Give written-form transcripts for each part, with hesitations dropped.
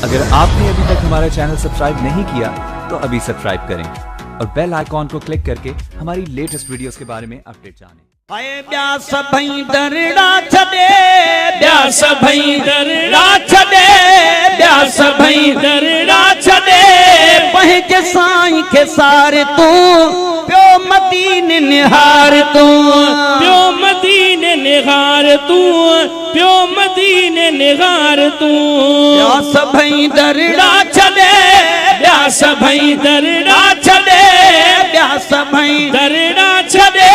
अगर आपने अभी तक हमारा चैनल सब्सक्राइब नहीं किया तो अभी सब्सक्राइब करें और बेल आइकॉन को क्लिक करके हमारी लेटेस्ट वीडियोस के बारे में अपडेट जानें। हाय ॿिया सभई दरड़ा छॾे, ॿिया सभई दरड़ा छॾे, ॿिया सभई दरड़ा छॾे, पंहिंजे साईं खे सार तूं, पियो मदीने निहार तूं, पियो मदीने निहार तूं, पियो मदीने निहार तूं। ॿिया सभई दरड़ा छॾे, ॿिया सभई दरड़ा छॾे, ॿिया सभई दरड़ा छॾे,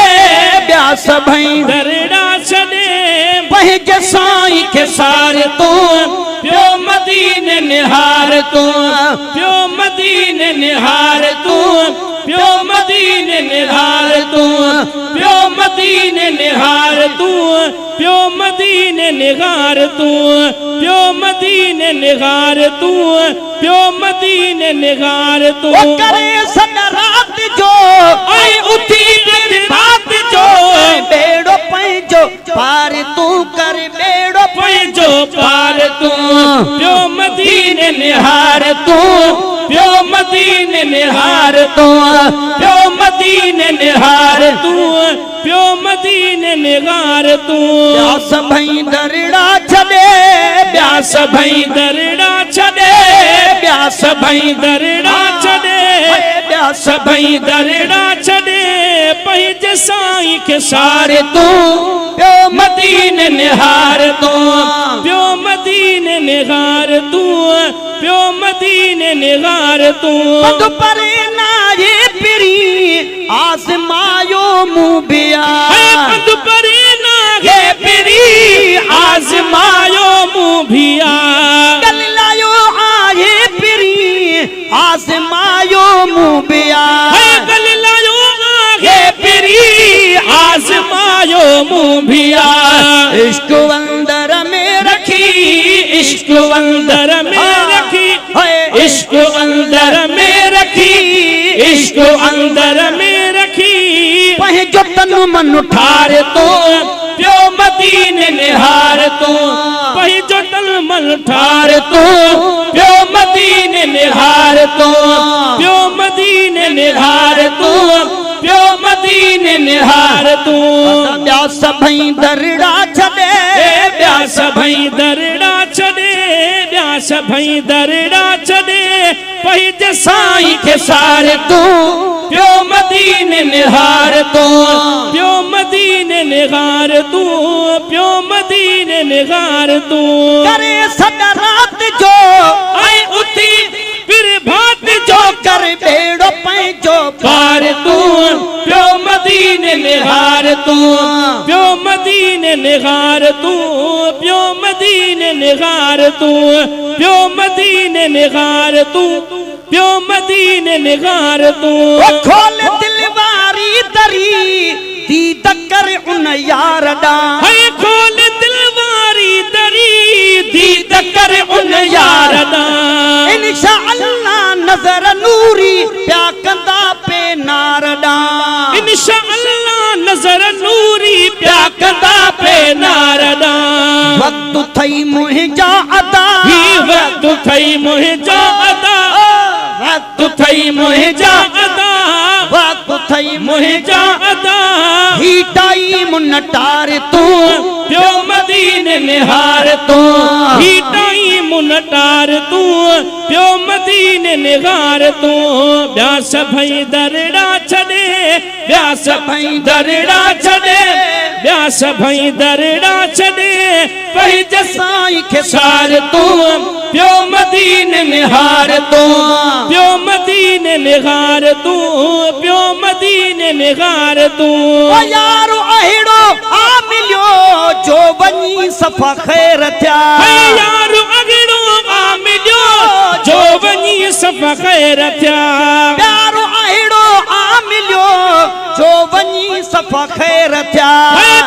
ॿिया सभई दरड़ा छॾे, पंहिंजे साईं खे सार तूं, पियो मदीने निहार तूं, पियो मदीने निहार तूं, पियो मदीने निहार तूं, पियो मदीने निहार तूं, पियो मदीने निहार तूं, पियो मदीने निहार तूं, पियो मदीने निहार तूं। ओ करे सॾ राति जो, ऐं उथी राति जो, ॿेड़ो पंहिंजो पार तूं, कर ॿेड़ो पंहिंजो पार तूं, पियो मदीने निहार तूं, पियो मदीने निहार तूं, पियो मदीने निहार तूं, पियो मदीने निहार तूं। ॿिया सभई दरड़ा छॾे, ॿिया सभई दरड़ा छॾे, ॿिया सभई दरड़ा छॾे, ॿिया सभई दरड़ा छॾे, पंहिंजे साईं खे सार तूं, पियो मदीने निहार तूं, पियो मदीने निहार तूं, पियो मदीने निहार तूं। पंध परे नाहे पिरी, आज़मायो मूं बिया, पंध परे नाहे पिरी, आज़मायो मूं भिया, गल लायो आहे पिरी, आज़मायो मूं बिया, गल लायो आहे पिरी, आज़मायो मूं भिया। इश्क अंदर में रखी, इश्क अंदर में रखी, इश्क अंदर में रखी, इश्क अंदर में रखी, पंहिंजो तन मन ठार तूं, पियो मदीने निहार तूं, पंहिंजो तन मन ठार तूं, पियो मदीने निहार तूं, पियो मदीने निहार तूं, पियो मदीने निहार तूं। ॿिया सभई दरड़ा छॾे, ॿिया सभई दरड़ा छॾे, ॿिया सभई दरड़ा छॾे, पंहिंजे साईं खे सार तूं, पियो मदीने निहार तूं, पियो मदीने निहार तूं, पियो मदीने निहार तूं। करे सॾ राति जो, ऐं उथी प्रभात जो, कर ॿेड़ो पंहिंजो पार तूं, पियो मदीने निहार तूं, पियो मदीने निहार तूं, पियो मदीने निहार तूं, पियो मदीने निहार तूं, पियो मदीने निहार तूं। ओ खोल दिल वारी दरी, दीद कर उन यार ॾां, हाय खोल दिल वारी दरी, दीद कर उन यार ॾां, इंशा अल्लाह नज़र नूरी पिया कंदा पे नार ॾां, इंशा अल्लाह नज़र नूरी पिया कंदा पे नार ॾां। वक़्तु थई मुंहिंजा अदा, ही वक़्तु थई मुंहिंजा अदा, वक़्तु थई मुंहिंजा अदा, वक़्तु थई मुंहिंजा अदा, ही टाइम न टार तूं, पियो मदीने निहार तूं, ही टाइम न टार तूं, पियो मदीने निहार तूं। ॿिया सभई दरड़ा छॾे, ॿिया सभई दरड़ा छॾे, ॿिया सभई दरड़ा छॾे, पंहिंजे साईं खे सार तूं, पियो मदीने निहार तूं, पियो मदीने निहार तूं, पियो मदीने निहार तूं। ओ यार अहिड़ो आ मिलियो, जो वञी सफ़ा ख़ैर थिया, यार अहिड़ो आ मिलियो, जो वञी सफ़ा ख़ैर थिया, प्यारो अहिड़ो आ मिलियो, जो वञी सफ़ा ख़ैर थिया,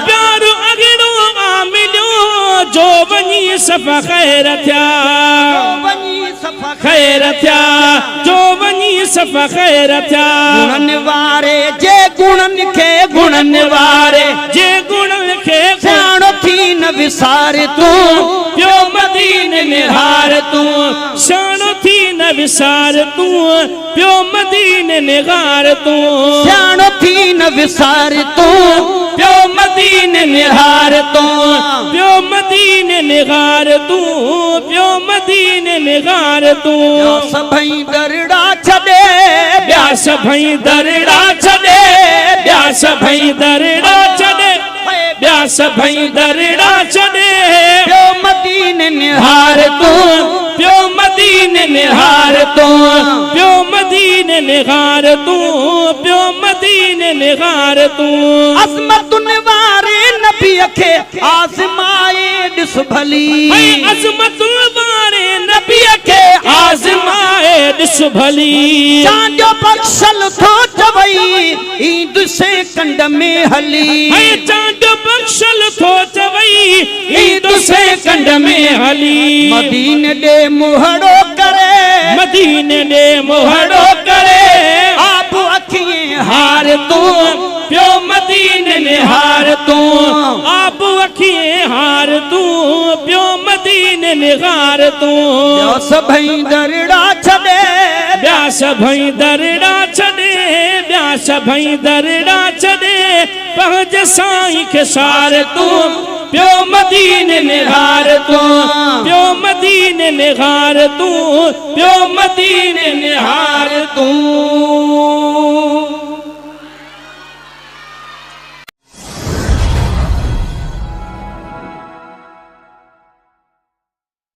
प्यारो अहिड़ो आ मिलियो, जो वञी सफ़ा ख़ैर थिया, वञी सफ़ा ख़ैर थिया, जो वञी सफ़ा ख़ैर थिया। गुणनि वारे जे गुणनि खे, गुणनि वारे जे गुणनि खे, सियाणो थी न विसार तूं, पियो मदीने निहार तूं, سياڻو ٿي نه وسار تون، پيو مديني نغار تون. سياڻو ٿي نه وسار تون، پيو مديني نهار تون، پيو مديني نغار تون، پيو مديني نغار تون. ٻيا سڀئي درڙا ڇڏي، ٻيا سڀئي درڙا ڇڏي، ٻيا سڀئي درڙا ڇڏي، ٻيا سڀئي درڙا ڇڏي، پيو مديني نهار تون، پيو مديني نهار تون، پيو مديني نهار تون، پيو مديني نهار تون. عظمتن واري نبيء کي آزمائي ڏس ڀلي. عظمتن واري نبيء کي آزمائي ڏس ڀلي. چانڊيو بخشل ٿو چوئي ايندس ڪنڊ ۾ هلي. چانڊيو بخشل ٿو چوئي ايندس ڪنڊ ۾ هلي. مديني ڏي منهڙو ڪري، مديني ڏي منهڙو ڪري، آب اکين هار تون، پيو مديني نهار تون، آب اکين هار تون، پيو مديني نهار تون. ٻيا سڀئي درڙا ڇڏي، ٻيا سڀئي درڙا ڇڏي، ٻيا سڀئي درڙا ڇڏي، پنهنجي سائين کي سار تون، پيو مديني نهار تون، پيو مديني نهار تون، پيو مديني نهار تون.